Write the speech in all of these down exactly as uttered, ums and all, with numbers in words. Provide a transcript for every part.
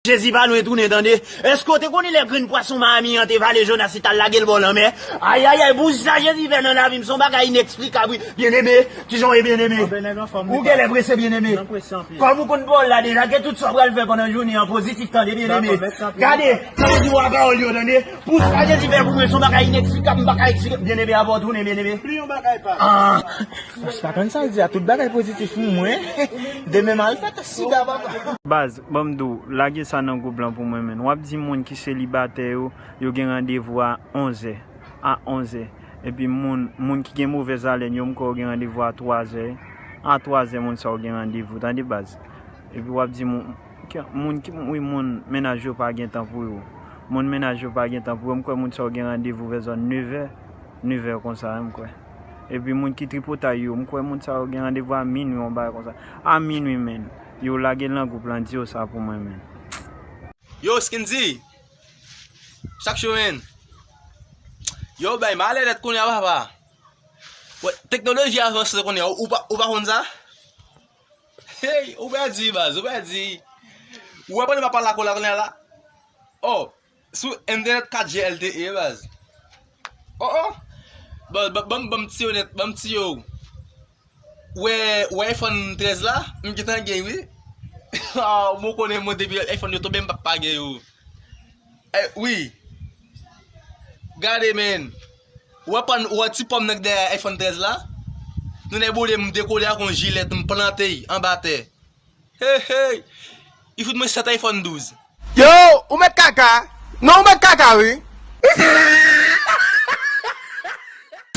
Jezi pa lwen tounen, tande. Èske w te konnen lè grenn pwason Miami an te vale Jonas, li t al lage l bò lanmè? Ayayay, pou sa Jezi fè nan lavi m, se yon bagay ineksplikab, wi. Byeneme, kijan w ye, byeneme? Ou genlè prese, byeneme. Kòm ou konn pawòl la deja, gen tout sa w pral fè pandan jounen an pozitif, tande, byeneme. Gade, sa vle di w a pawòl yo, tande. Pou sa Jezi fè pou mwen, se yon bagay ineksplikab, m pa ka eksplike. Byeneme, apre w tounen, byeneme. Pli yon bagay pa. Ah. Paske pa konn sa l di a, tout bagay pozitif pou mwen. Demen m al fè tès sida, papa. Baz, ban m di w, lage sa nan gwoup lan pou mwen, menn. W ap di moun ki selibatè yo, yo gen randevou a onzè, a onzè. Epi moun, moun ki gen movèz alèn yo, m kwè yo gen randevou a twazè. A twazè, moun sa yo gen randevou, tande, baz. Epi w ap di moun, ki, moun ki, wi, moun mennaj yo pa gen tan pou yo. Moun mennaj yo pa gen tan pou yo, m kwè moun sa yo gen randevou vè zòn nevè, nevè konsa, m kwè. Epi moun ki tripotay yo, m kwè moun sa yo gen randevou a minwi, yon bagay konsa. A minwi, menn. Yo lage l nan gwoup lan, di yo sa pou mwen, menn. Yo, Skinzy! Chak jou, menn. Yo, bay malè nèt kounye a, papa. Wè, teknoloji avanse kounye a, ou pa, ou pa konn sa? Hey, ou pèdi, baz, ou pèdi. Ou wè pandan m ap pale ak ou la kounye a la? Oh, sou entènèt kat G L T E, baz. Oh, oh. Ban, ban, ban, ban m tiye w nèt, ban m tiye w. Wè, wè iPhone trèz la, m gentan gen, wi. Ah, mwen konnen mwen depi iPhone yo tonbe, m p ap pa gen yo. Eh, wi. Gade, menn. Ou wè pòm, ou wè ti pòm nan k dèyè iPhone trèz la? Nou nèk boule m dekole ak yon jilèt, m plante y anba tè. Hey, hey. Li fout mwen sèt iPhone douz. Yo, ou mèt kaka? Non, ou mèt kaka, wi.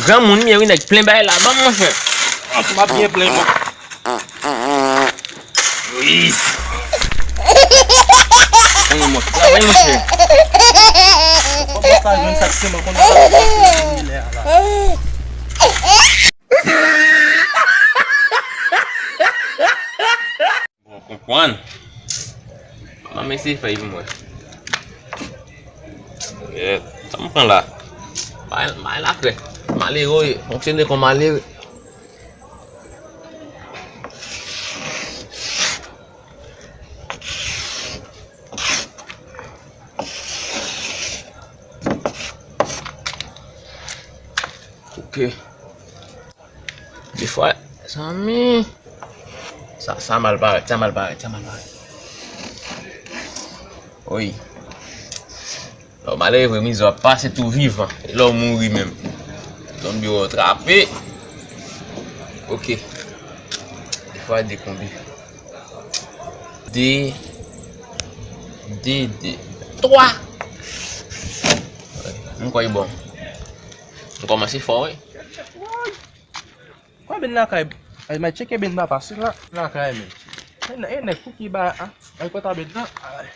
Granmoun m ye wi, nèg plen bay la, ban m, monchè. M ap byen plen, mwen. Wi. Mwen, mwen, travay, monchè. Kòman w ka jwenn sa k seman konn sa lè a la? Bon, konprann. Ban m eseye fè l pou mwen. Eh, sa m pran la? Bay, bay la frè. Malere, fonksyone kon malere. Ok. Defwa, zanmi. Sa, sa mal parèt, sa mal parèt, sa mal parèt. Wi. Lè w malere vre, mizè w ap pase tou vivan. E lè w mouri menm. Zonbi w trape. Ok. Defwa de konbyen? De. De, de. Twa. M kwè bon. M kòmanse fò, wi. Kòman ben lakay? Ay, mwen tcheke ben papa, se la, lakay, men. E nè-, e nèg pou ki ba, a, ay, kòta ben nan. Ay.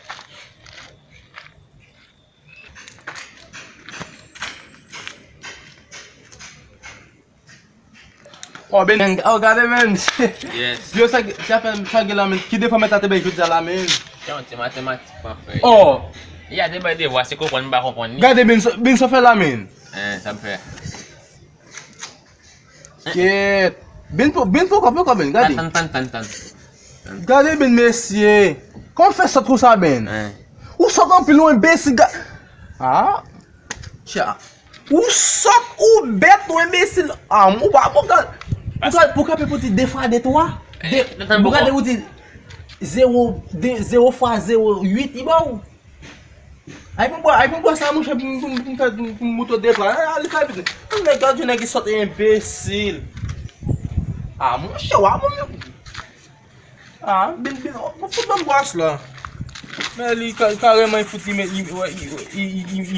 Oh, ben, oh, gade, men. Yes. Yo, sa, sa fè, sa gen la, men. Ki defwa mèt la te bay jodi a la, men? Se yon ti matematik, pa fè. Oh. Ya te bay devwa, se konprann, m pa konprann ni. Gade, ben, sa, ben, sa fè la, men. Eh, sa m fè. Kèt. Bin pou, bin pou kòb, pou kòb, bin, gade. Tann, tann, tann, tann, tann. Gade, bin, mesye. Kòman w fè sòt konsa, bin? Hein. Ou sòt anpil, ou enbesil, ga-, ah. Tcha. Ou sòt, ou bèt, ou enbesil. Ah, ou pa, pou ka, pou ka, pou ka, pou di de fwa de twa. De, eh, pou gade, ou di zewo, de, zewo fwa zewo uit, li ba ou. Ay pou bwa, ay pou bwa sa, monchè, pou m, pou m, pou m fè, pou m, pou m moute de fwa. Ah, li ka vin. Nèg, gade yon nèg ki sòt enbesil. Ah, monchè, wa, monchè. Ah, bin, bin, oh, fout ban m bwa la. Men li ka, kareman, li fout, li met, li,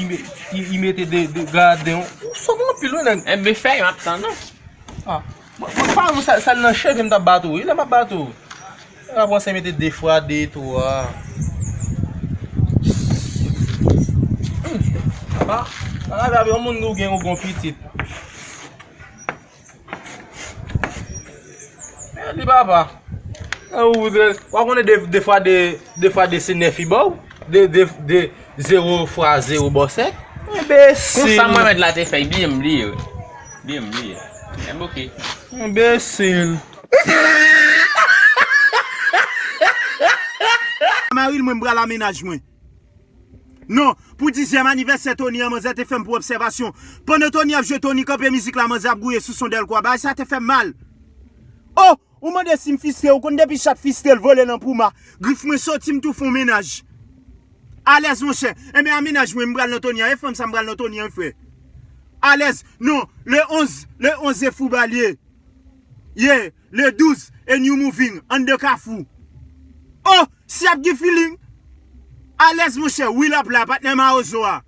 li, li mete de, de graden. Ou sòt anpil, wi, nèg. Enben, fè, m ap tann ou. Ah, mwen, mwen pa wè sa, sa nan cheve m t ap bat ou, wi, lè m ap bat ou. Lè m ap panse mete de fwa de, twa. Hmm. Papa, pa gade yon moun nou gen yon bon pitit. Men li papa. Ou, w ap konnen de, de fwa de, de fwa de se nèf li ba w. De, de, de, zewo fwa zewo ba w sèt. Enbesil. Konsa mwen mèt la te fè, byen m bliye, wi. Byen m bliye. Enben, oke. Enbesil. Maril, mwen m pral a mennaj mwen. Non, pou dizyèm anivèsè Tony an, manzè te fè m pou obsèvasyon. Pandan Tony ap jwe, Tony kanpe mizik la, manzè ap gouye sou son dèlko a. Bagay sa te fè m mal. Oh, ou mande si m fistre, ou konn depi chat fistre, l vole nan pouma. Grif mwen soti, m tou fè yon mennaj. Alèz, monchè. Enben, a mennaj mwen, m pral nan Tony an. E fanm sa m pral nan Tony an, frè. Alèz. Non, le onz, le onz e Fouba l ye. Ye, le douz, e New Moving, anndan Kafou. Oh, si ap gen feeling. Alèz, monchè, Will ap la, patnè Mawozo a.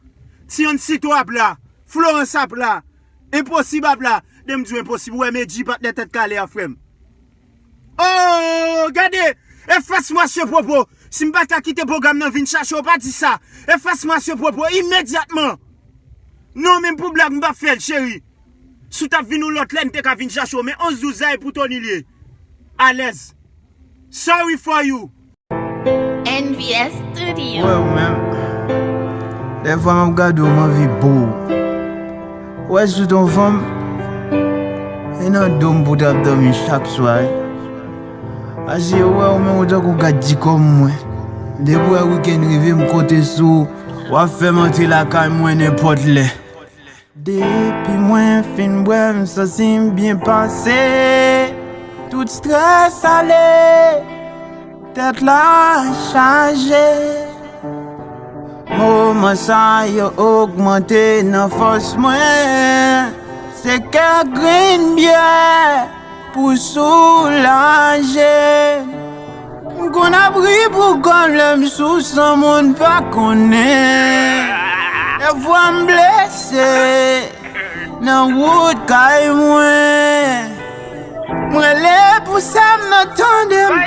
Ti Ansito ap la, Florence ap la, Enposib ap la. Dè m di w Enposib, ou wè Medji, patnè Tèt Kale a, frè m. Oh, gade, efface-moi ce propos. Si m pa ka kite pwogram nan vin chache w, pa di sa. Efface-moi ce propos imedyatman. Non, menm pou blag, m p ap fè l, cheri. Si w t ap vin yon lòt lè, m te ka vin chache w, men onz douz la e pou Tony l ye. Alèz. Sorry for you. N V S Studio. Wè ou menm. Dèfwa m ap gade w, m anvi bo w. Ou wè si w t yon fanm, e nan do m pou w t ap dòmi chak swa. Paske ou wè ou menm ou tankou gad dikòm mwen. Depi w wè wikenn rive, m konte sou ou. W ap fè m antre lakay mwen nenpòt lè. Depi mwen fin bwè, m santi m byen pase. Tout strès ale, tèt la chaje. Moman sa yo ogmante nan fòs mwen. Se kè grenn byè pou soulaje. M konn ap ri pou kò m lè m sou san moun pa konnen. Dèfwa m blese nan wout kay mwen. M rele pou sa m nan tande m.